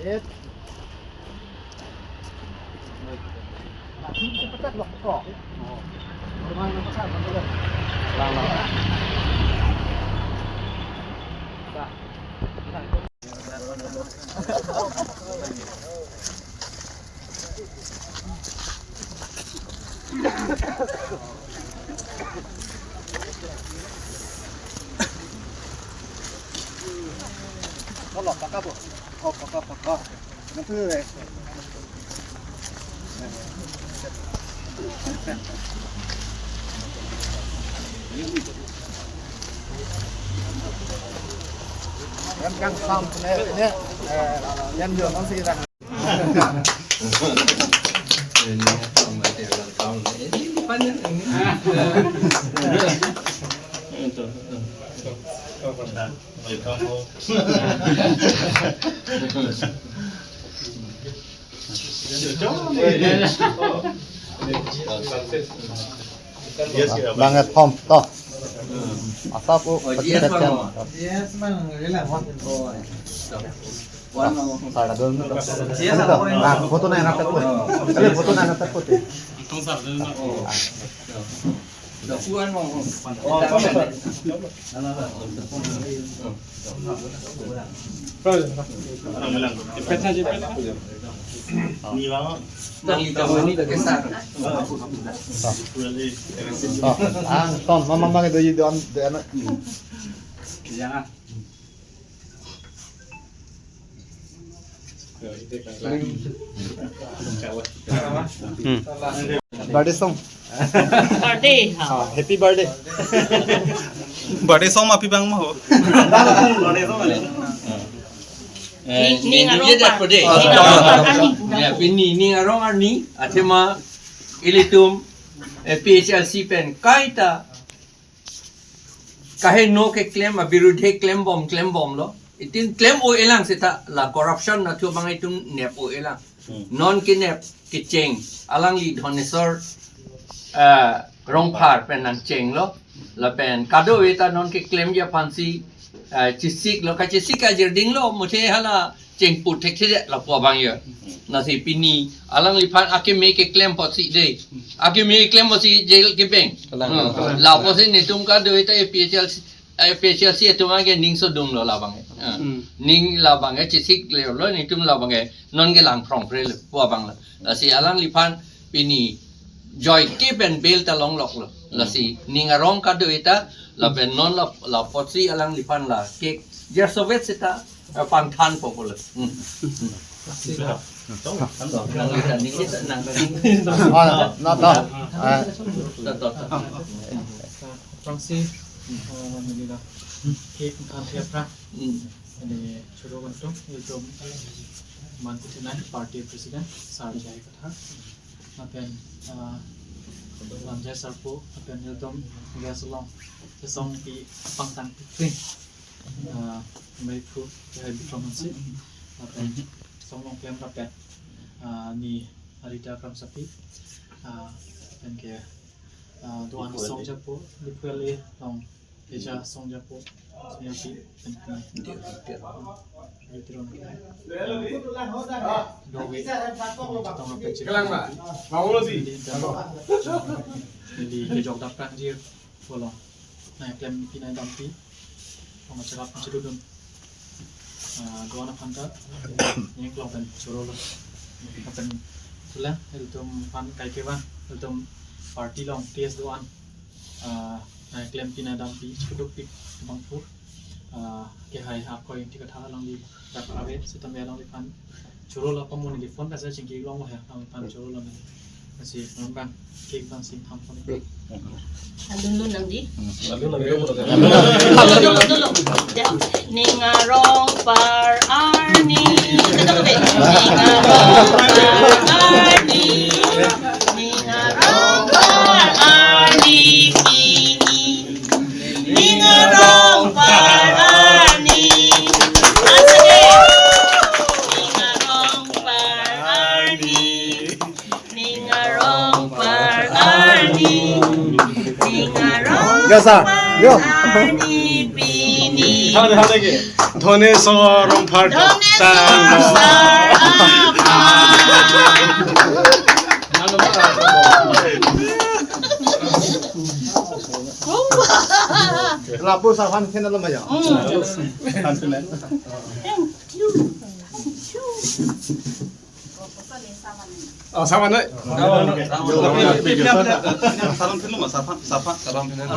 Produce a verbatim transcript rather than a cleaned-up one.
Yan kang sam ne ne, eh, yan yo nang si kang. Bang et hom to. Asap o. Oh, G S pati bang. G S bang, rela hot. Oh. Sar dun to. G S apa? Ah, photo na nang tapot. Photo na nang tapot. Tung sar dun. Oh. Ang ton mama mama do you don de na. Jangan. Hmm. Birthday song. Birthday, ha. Ah, happy birthday. Birthday song ma pi bang ma ho. Eh, ning, ning arong par. Ning arong par arni. Ya, pini ning arong arni, athema ilitum, eh, A P H L C pen kaita kaheno keklem, abirudhe klembom, klembomlo. Itin klem-o-elang seta la corruption nathu abang itum nep-o-elang. Hmm. Non kenep kecheng alangli Dhoneswar, eh, Rongphar pen nangchenglo. Lapen kadokave ta non keklemji aphansi, eh, chesiklo, kachesik ajirdinglo, muthe hala chengpu thekthedetlo pu abang ya. Lasi pini alangliphan akeme keklem apotsi dei. Akeme keklem apotsi jail kebeng. Kalang, hmm, kalang. Lapusi netum kadokave ta A P H L C, A P H L C atum ke ning sodunglo labang ke. Ah. Hmm. Ning labang ke chesiklelo netum labang ke non kelang phrongphrelo pu abanglo. Lasi alangliphan pini joike pen bail ta longloklo. Lasi ning arong kadokave ta lapen non la, la apotsi alangliphan la ke jail sovet seta, eh, pangthanpo pulo. Hmm. Nang kita, nang kita, nang kita. Oh, no, no. Eh. To, to, to. Aphrangsi, eh, neli la cake than the aphrang. Hmm. Neli choro kangtung, ilitum Mankuthi Nine Party President, Sar J I Kathar. Lapen, ah, Lamjai Sarpo, lapen ilitum guest along, kesong pi pangtang pi kring. Ah, Meiphu, Kehai Bikram Hanse, lapen song along klem rapet, ah, ni Arita Kramsapi, ah, lapen ke, ah, do-an song japo, Liphu ale along, Teja song japo, song japi, pen pen. Ditiron ke. Dove, chetong rapet chetong. Kelang ba? Mau lo si. Di interno. Neli kejok dap kan dir. Bolong. Nangklem pi nangdampi. Pangchakap chedudun. Ah, do-an aphan ta. Nangklong pen chorolo. Lapen sulang, ilitum aphan kaike bang, ilitum party along T S do-an. Ah, nangklem pi nangdampi, cheduk pik bangphu. Ah, Kehai Akoi Ingti Kathar alangli rap ave, sitame alangliphan chorolo, pamun neli phone kasa chingki longlo he, alangliphan chorolo nang. Lasi non bang, cake bang si than pon. Alun lun nangji. Alun lun, alun lun. Alun lun, alun lun. Ya. Ning arong par arni. Ning arong par arni. Ning arong par arni pini. Ning arong par arni. Once again. Ning arong par arni. Ning arong par arni. Ning arong par arni pini. Hade, hade ke. Dhoneshwar Rongphar. Dhoneshwar Rongphar. Lapu sarhan kena lo maya. Hmm. Thank you. Oh, sama nih. Sarhan philo ma, sarhan, sarhan, sarhan philo.